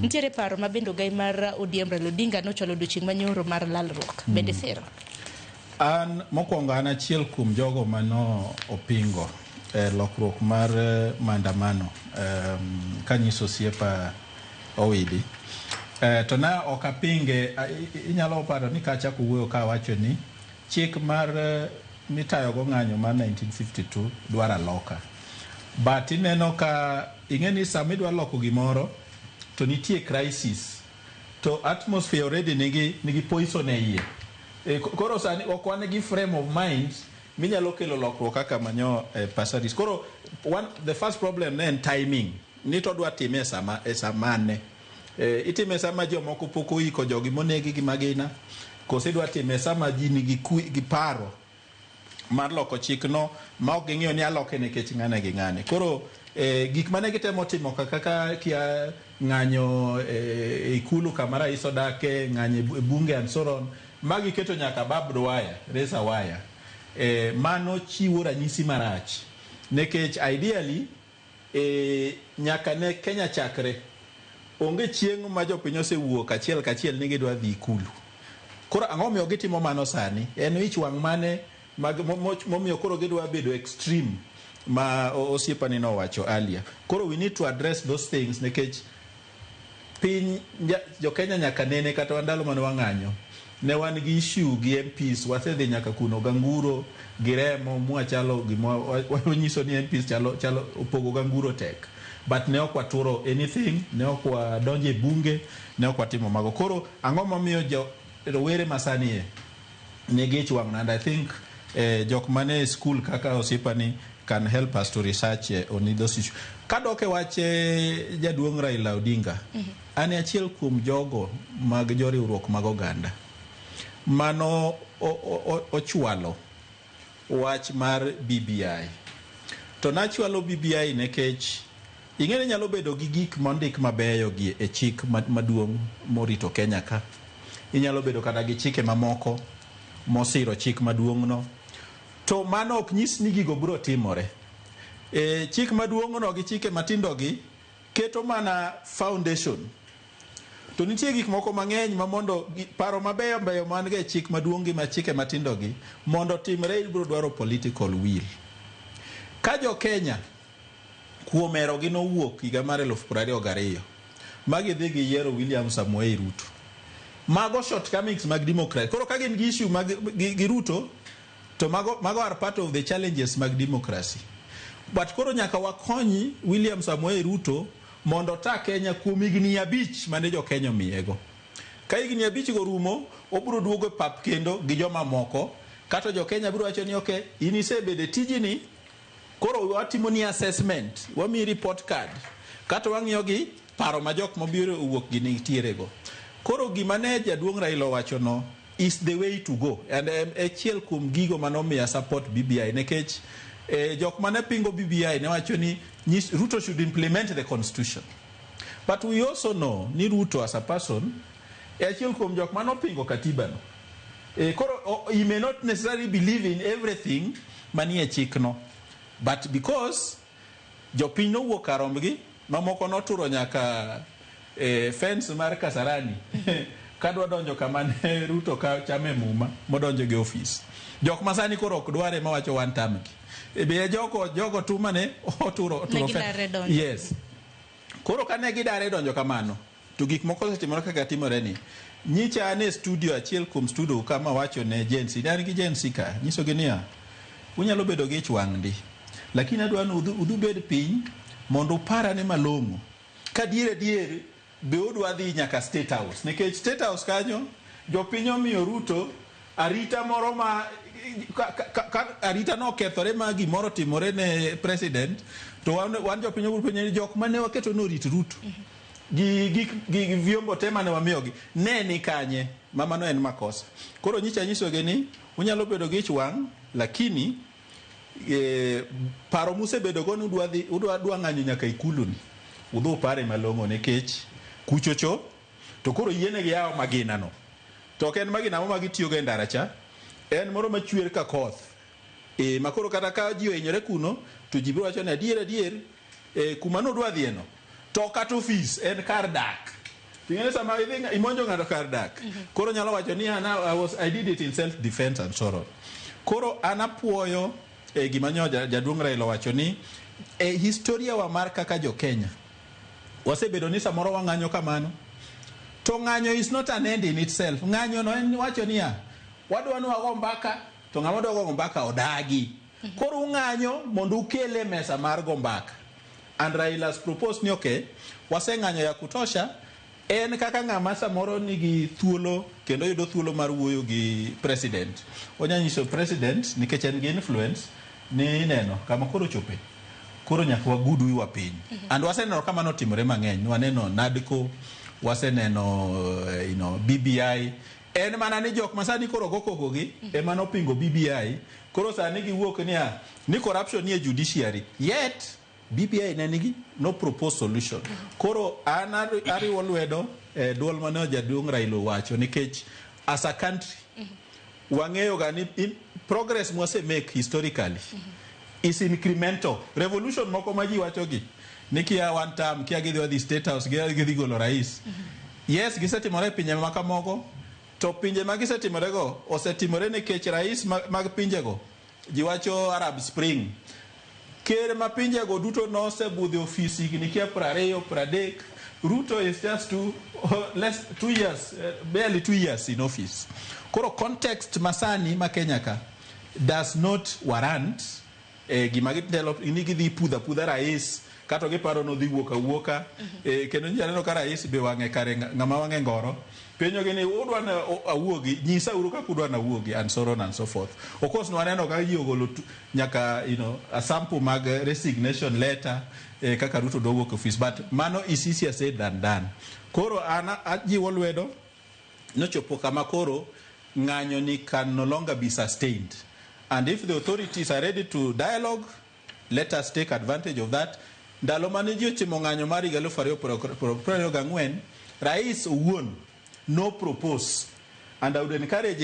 Nitiere paro ma bende ogai mar ODM Raila Odinga nochwalo odiochieng' manyoro mar lalruok. Bende sero? An mokwongo an achiel kuom jogo mano opingo lokruok mar maandamano kanyiso osiepa Owidi. To na ok apinge, inyalo paro ni kachako wuoyo ka awacho ni chik mar mitayogo ng'anyo mar 1952 dwaro aloka. But ineno ka ing'e ni sama idwa loko gimoro to nitie crisis to atmosphere already nigi poison e iye. Koro sani ok wan gi frame of mind minyalo kelo lokruok kaka manyo Pasaris. Koro the first problem ne en timing. Ni to dwa time e sama ne. Itime sama jomoko pok oiko jogi monegi gi magina, koso idwa time sama ji nigi gi paro mar loko chikno ma ok ging'iyo ni aloke nikech ng'ane gi ng'ane. Koro gik mane gitemo timo kaka kia ng'anyo ikulu kama rais odake, ng'anyo e bunge and so on, magi keto nyaka barbed wire, razor wire. Mano chiwo ranyisi marach nikech ideally nyaka ne Kenya chakre onge chieng' ma jopiny osewuok achiel kachiel ni gidwa dhi ikulu. Koro ang'o momiyo gitimo mano sani? En ich wang' mane momiyo koro gidwa bedo extreme ma osiepani nowacho earlier. Koro we need to address those things nikech piny jo Kenya nyaka nene kata wan ndalo mane wang'anyo ne wan gi issue gi MPs, wasedhi nyaka kuno ganguro gi remo mwachalo gima wanyiso ni MPs chalo opogo ganguro tek, but ne ok waturo anything, ne ok wadonjo e bunge, ne ok watimo mago. Koro ang'o momiyo jo rowere masani e nigi ich wang'? And I think jok mane e school kaka osiepani can help us to research on those issues. Kadok e wach jaduong' Raila Odinga, an e achiel kuom jogo mag joriwruok mag oganda mano ochwalo wach mar BBI. To nachwalo BBI nikech ing'e ni nyalo bedo gi gik mondik mabeyo gi e chik maduong' morito Kenya ka. Inyalo bedo kata gi chike mamoko mosiro chik maduong' no. To mano ok nyis ni gigo biro timore. Chik maduong' no gi chike matindo gi keto mana foundation. To nitie gik moko mang'eny ma mondo paro mabeyo beyo man ga e chik maduong' gi machike matindo gi mondo timre ibiro dwaro political will. Ka jo Kenya kuom hero gi nowuok higa mar 2022 ma gidhi giyiero William Samoei Ruto. Mago shortcomings mag democracy. Koro ka gin gi issue mag gi Ruto to mago are part of the challenges mag democracy. But koro nyaka wakony William Samoei Ruto mondo ta Kenya kuom higni 5 mane jo Kenya omiyego. Ka higni 5 go rumo, obiro duogo e pap kendo gi joma moko, kata jo Kenya biro wacho ni okay, in isebedo e tijini, koro watimo ni assessment, wamiyi report card, kata wang'iyo gi paro ma jok mobiro owuok gi nitiere go. Koro gima ne jaduong' Raila owacho no is the way to go. And achiel kuom gigo manomiya support BBI nikech jok mane pingo BBI ne wacho ni Ruto should implement the constitution. But we also know ni Ruto as a person e achiel kuom jok manopingo katiba no. Koro he may not necessarily believe in everything manie chikno. But because jopiny nowuok kar rombgi, mamoko noturo nyaka fence mar Kasarani kadwa donjo kama ne Ruto ka chame muma modonjo gi ofis. Jok masani koro ok dware mawacho one term gi. Be jogo tumane oturo Ne gidare donjo. Yes. Koro kane gidare donjo kamano, to gik moko osetimore kaka timore ni. Nyicha an e studio, achiel kuom studio kama wacho ne Gen Z, an gi Gen Z ka, nyisogi niya, unyalo bedo gi ich wang' ndi, lakini adwa ni udhi bed piny mondo uparane malong'o. Ka dier adier be udwa dhi nyaka State House, nikech State House kanyo jopiny omiyo Ruto arita moro ma ka arita no okethore ma gimoro timore ne president, to wan jopiny obiro penjo ni jok mane waketo ni orit Ruto gi gik gi vyombo te mane wamiyogi ne ni kanye, ma mano en makosa. Koro nyicha nyisogi ni unyalo bedo gi ich wang', lakini paro musebedo go ni udwa dhi, udwa dwa ng'anyo nyaka ikulu ni, udhi upare malong'o nikech kuchocho to koro yienegi yawo magina no. To ok en magina mo ma gitiyogo e ndara cha, en moro machwer ka koth. Ma koro kata ka ji ohinyore kuno, to ji biro wacho ni adier adier, kuma nudwa dhiye no, to kata ofis en kar dak. Ting'eni sama idhi imonjo ng'ato kar dak, koro nyalo wacho ni an I did it in self defense and so on. Koro an apuoyo e gima nyo jaduong' Raila owacho ni e historia wa mar kaka jo Kenya wasebedo ni samoro wang'anyo kamano, to ng'anyo is not an end in itself. Ng'anyo no en wacho niya, wadwa ni wago mbaka, to ng'ama dwa go mbaka odagi. Koro ung'anyo mondo ukele mesa mar go mbaka. And Raila has proposed ni okay, waseng'anyo ya kutosha. En kaka ng'ama samoro nigi thuolo kendo yudo thuolo mar wuoyo gi president, onya nyiso president nikech en gi influence ni neno kama koro chope, koro nyaka wagud wiwa piny. And waseneno ka mano otimore mang'eny. Waneno NADCO, waseneno BBI. En mana ni jok ma sani koro go koko gi ema nopingo BBI. Koro sani giwuok niya ni corruption ni e judiciary, yet BBI ne nigi no propose solution. Koro an ariwo lwedo duol mane jaduong' Raila owacho, nikech as a country wang'eyo ga ni in progress mwase make historically is incremental. Revolution moko ma ji wacho gi ni kia one term, kia gidhi wadhi State House, kia gidhi golo rais, yes, gisetimore e pinje ma kamogo, to pinje ma gisetimorego osetimore nikech rais mag pinjego, ji wacho Arab Spring, ker ma pinjego duto nosebudho e ofis higni kia 20, 30. Ruto is just less 2 years, barely 2 years in office. Koro context masani ma Kenya ka does not warrant gima gitelo ni gidhi pudha pudha rais, kata giparo nodhi wuok awuoka. Kendo nyicha neno ka rais be wang'e kare ng'ama wang'e ngoro penjogi ni udwa na awuogi, nyisa uru kaka udwa na awuogi, and so on and so forth. Of course nwaneno ka ji ogolo nyaka a sample mag resignation letter, kaka Ruto dwa wuok e office, but mano is easier said than done. Koro an ajiwo lwedo nochopo kama koro ng'anyo ni can no longer be sustained, and if the authorities are ready to dialogue, let us take advantage of that. Ndalo mane ji otimo ng'anyo mar higa 2024, rais owuon no propose, and I would encourage ni